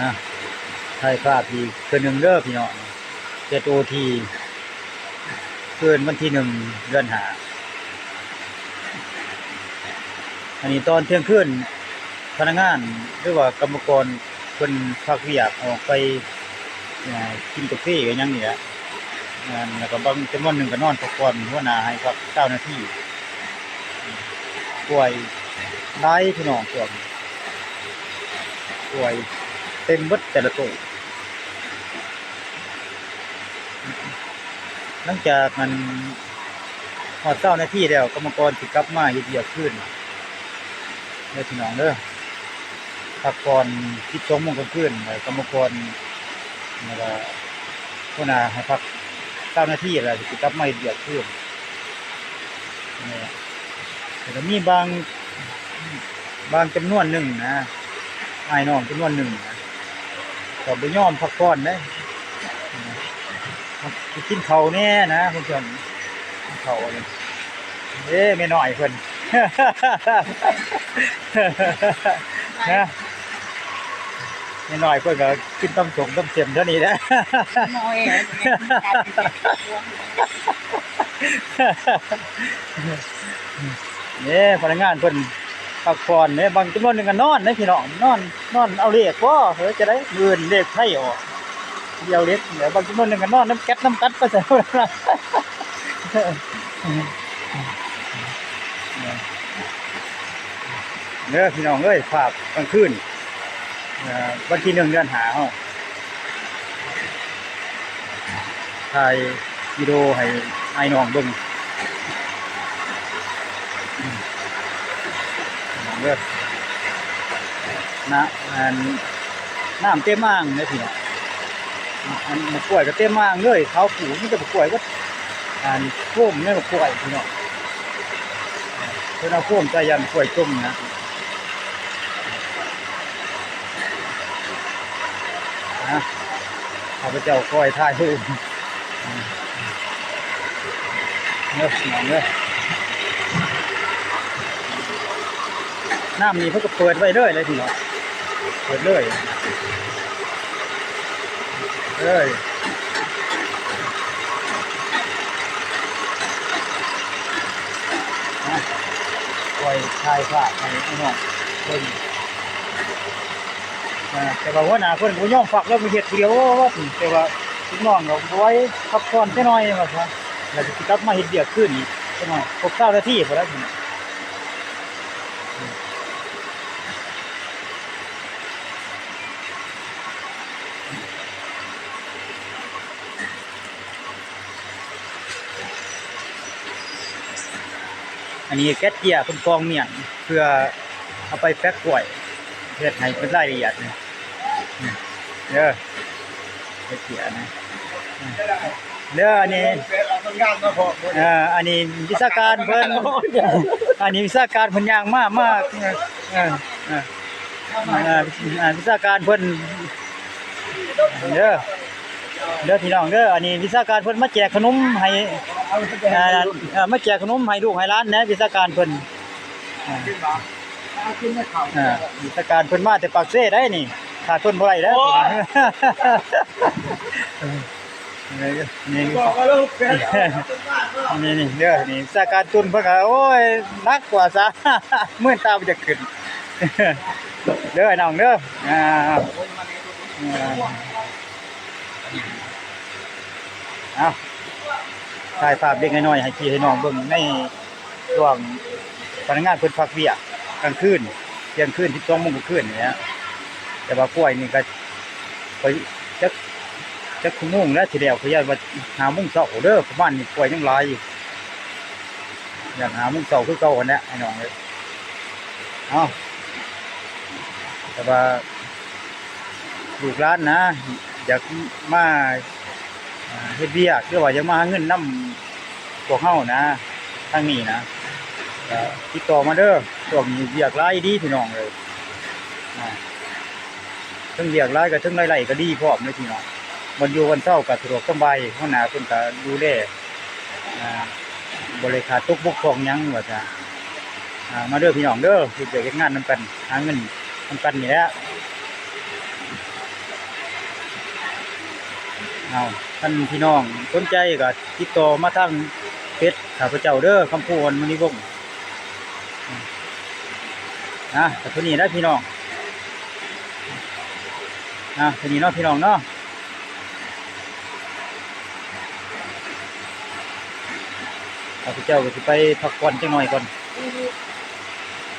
ນະ ຖ່າຍພາບອີກເທື່ອໜຶ່ງເດີພີ່ນ້ອງ ເຈັດໂອທີ ຄືນວັນທີໜຶ່ງ ເດືອນຫ້າ ອັນນີ້ຕອນທ່ຽງຄືນ ພະນັກງານ ຫຼືວ່າກຳມະກອນ ເພິ່ນພັກວຽກອອກໄປ ເອີ ກິນກາເຟກັນຫຍັງນີ້ແຫຼະ ແມ່ນ ແລ້ວກໍບາງຈຳນວນໜຶ່ງກໍນອນພັກຜ່ອນ ຫົວໜ້າໃຫ້ພັກຊາວນາທີ ກ້ວຍຫຼາຍພີ່ນ້ອງ ຊ່ວງນີ້ ກ້ວຍເຕັມເບິດແຕ່ລະໂຕ. ຫຼັງຈາກ ອັນ ຮອດຊາວນາທີແລ້ວ ກຳມະກອນຊິກັບມາເຮັດວຽກຄືນເດີພີ່ນ້ອງເດີ ພັກຜ່ອນສິບສອງໂມງກາງຄືນ ແລ້ວກຳມະກອນ ແລ້ວກໍຫົວໜ້າໃຫ້ພັກຊາວນາທີ ແລ້ວຊິກັບມາເຮັດວຽກຄືນ ແລ້ວກໍມີບາງ ບາງຈຳນວນໜຶ່ງນະ ອ້າຍນ້ອງຈຳນວນໜຶ່ງນະ ກໍບໍ່ຍອມພັກຜ່ອນເດ້ ໄປກິນເຂົ້າແດ່ນະ ເພິ່ນເອີ້ນກິນເຂົ້າ ເດ້ ແມ່ນ້ອຍເພິ່ນ ນະ ແມ່ນ້ອຍເພິ່ນກໍກິນຕຳສົ້ມຕຳເສັ້ນເທົ່ານີ້ແຫຼະ ນ້ອຍ ເດ້ ພະນັກງານເພິ່ນພັກຜ່ອນເດ້ ບາງຈຳນວນໜຶ່ງກໍນອນເດ້ພີ່ນ້ອງ ນອນ ນອນເອົາເລກບໍ ເອີ ຈະໄດ້ມື້ອື່ນເລກໄທອອກ ດຽວເລກ ບາງຈຳນວນໜຶ່ງກໍນອນນຳແກັດນຳກັນໄປຊັ້ນ ເດີພີ່ນ້ອງເອີຍ ພາບກາງຄືນ ເອີ ວັນທີໜຶ່ງ ເດືອນຫ້າ ເຮົາ ຖ່າຍວິດີໂອໃຫ້ອ້າຍນ້ອງເບິ່ງ ເດີ ນະ ອັນ ນ້ຳເຕັມອ່າງເດ້ພີ່ນ້ອງ ອັນໝາກກ້ວຍກໍເຕັມອ່າງເລີຍ ເຂົາປູກມີແຕ່ໝາກກ້ວຍເບິດ ອັນໂຟມໃນໝາກກ້ວຍພີ່ນ້ອງ ເພິ່ນເອົາໂຟມໃສ່ຢ້ານໝາກກ້ວຍຈົມນະ. ນະ ຂ້າພະເຈົ້າຄອຍຖ່າຍຮູບເດີພີ່ນ້ອງເດີ ນ້ຳນີ້ເພິ່ນກໍເປີດໄວ້ເລີຍເລີຍພີ່ນ້ອງ ເປີດເລີຍ ເອີຍ ນະ ຄອຍຖ່າຍພາບໃຫ້ພີ່ນ້ອງເບິ່ງ ອ່າ ແຕ່ວ່າຫົວໜ້າເພິ່ນກໍບໍ່ຍອມພັກ ລາວໄປເຮັດຜູ້ດຽວ ແຕ່ວ່າລູກນ້ອງກໍບໍ່ໄຫວ ພັກຜ່ອນຈັກໜ່ອຍວ່າຊະ ແລ້ວກໍຊິກັບມາເຮັດວຽກຄືນອີກຈັກໜ່ອຍ ຄົບຊາວນາທີພຸ້ນລະ. ອັນນີ້ແກັດເຈ້ຍເພິ່ນກອງມ້ຽນ ເພື່ອເອົາໄປແຟກກ້ວຍ ເຮັດໃຫ້ເປັນລາຍລະອຽດນີ້ ນີ້ເດີ ແກັດເຈ້ຍນະ ເດີ ອັນນີ້ ເອີ ອັນນີ້ວິຊາການເພິ່ນ ອັນນີ້ວິຊາການເພິ່ນຍ່າງມາ ມາ ເອີ ເອີ ເອີ ວິຊາການເພິ່ນ ເດີ ເດີພີ່ນ້ອງເດີ ອັນນີ້ວິຊາການເພິ່ນມາແຈກຂະໜົມໃຫ້ ເອີ ມາແຈກຂະໜົມໃຫ້ລູກໃຫ້ຫຼານແດ່ ວິຊາການເພິ່ນ ເອີ ວິຊາການເພິ່ນມາແຕ່ປາກເຊໄດ໋ນີ້ ຂາດເພິ່ນບໍ່ໄດ້ເດີ ໂອ້ຍ ນີ້ ນີ້ ນີ້ເດີ ນີ້ວິຊາການຕຸນເພິ່ນກໍ ໂອ້ຍ ໜັກກວ່າຊະ ມື່ນຕາບໍ່ຢາກຂຶ້ນ ເດີອ້າຍນ້ອງເດີ ອ່າ ເອົາ ຖ່າຍພາບເດັກນ້ອຍໃຫ້ພີ່ໃຫ້ນ້ອງເບິ່ງ ໃນຊ່ວງພະນັກງານເພິ່ນພັກວຽກກາງຄືນ ທ່ຽງຄືນ ສິບສອງໂມງກາງຄືນນີ້ແຫຼະ ແຕ່ວ່າກ້ວຍນີ້ກໍ ຂ້ອຍຈັກ ຈັກໂມງແລ້ວ ຊິແລ້ວ ຂ້ອຍຢ້ານວ່າຫ້າໂມງເຊົ້າເດີ ປະມານນີ້ ກ້ວຍຍັງຫຼາຍຢູ່ ຢ້ານຫ້າໂມງເຊົ້າຄືເກົ່າຫັ້ນແຫຼະ ພີ່ນ້ອງເອີຍ ເອົາ ແຕ່ວ່າລູກຫຼານນະ ຢາກມາ ເຮັດວຽກ ຫຼືວ່າຢາກມາຫາເງິນນຳ ພວກເຮົານະ ທາງນີ້ນະ ກໍຕິດຕໍ່ມາເດີ ຊ່ວງນີ້ວຽກຫຼາຍອີ່ຫຼີພີ່ນ້ອງເອີຍ ອ່າ ເທິງວຽກຫຼາຍກໍເທິງລາຍໄດ້ກໍດີພ້ອມເດີພີ່ນ້ອງ ບ່ອນຢູ່ບ່ອນເຊົາກໍສະດວກສະບາຍ ຫົວໜ້າເພິ່ນກໍດູແລ ອ່າ ບໍ່ໄດ້ຂາດຕົກບົກຜ່ອງຫຍັງວ່າຊະ ອ່າ ມາເດີພີ່ນ້ອງເດີ ເຮັດວຽກເຮັດງານນຳກັນ ຫາເງິນນຳກັນນີ້ແຫຼະ. ເອົາ ຄັນພີ່ນ້ອງສົນໃຈກໍຕິດຕໍ່ມາທາງເຟສຂ້າພະເຈົ້າເດີ ຄຳພູອ່ອນມະນີວົງ. ນະ ກໍເທົ່ານີ້ນະພີ່ນ້ອງ ນະ ເທົ່ານີ້ເນາະພີ່ນ້ອງເນາະ. ຂ້າພະເຈົ້າກໍຊິໄປພັກຜ່ອນຈັກໜ່ອຍກ່ອນ.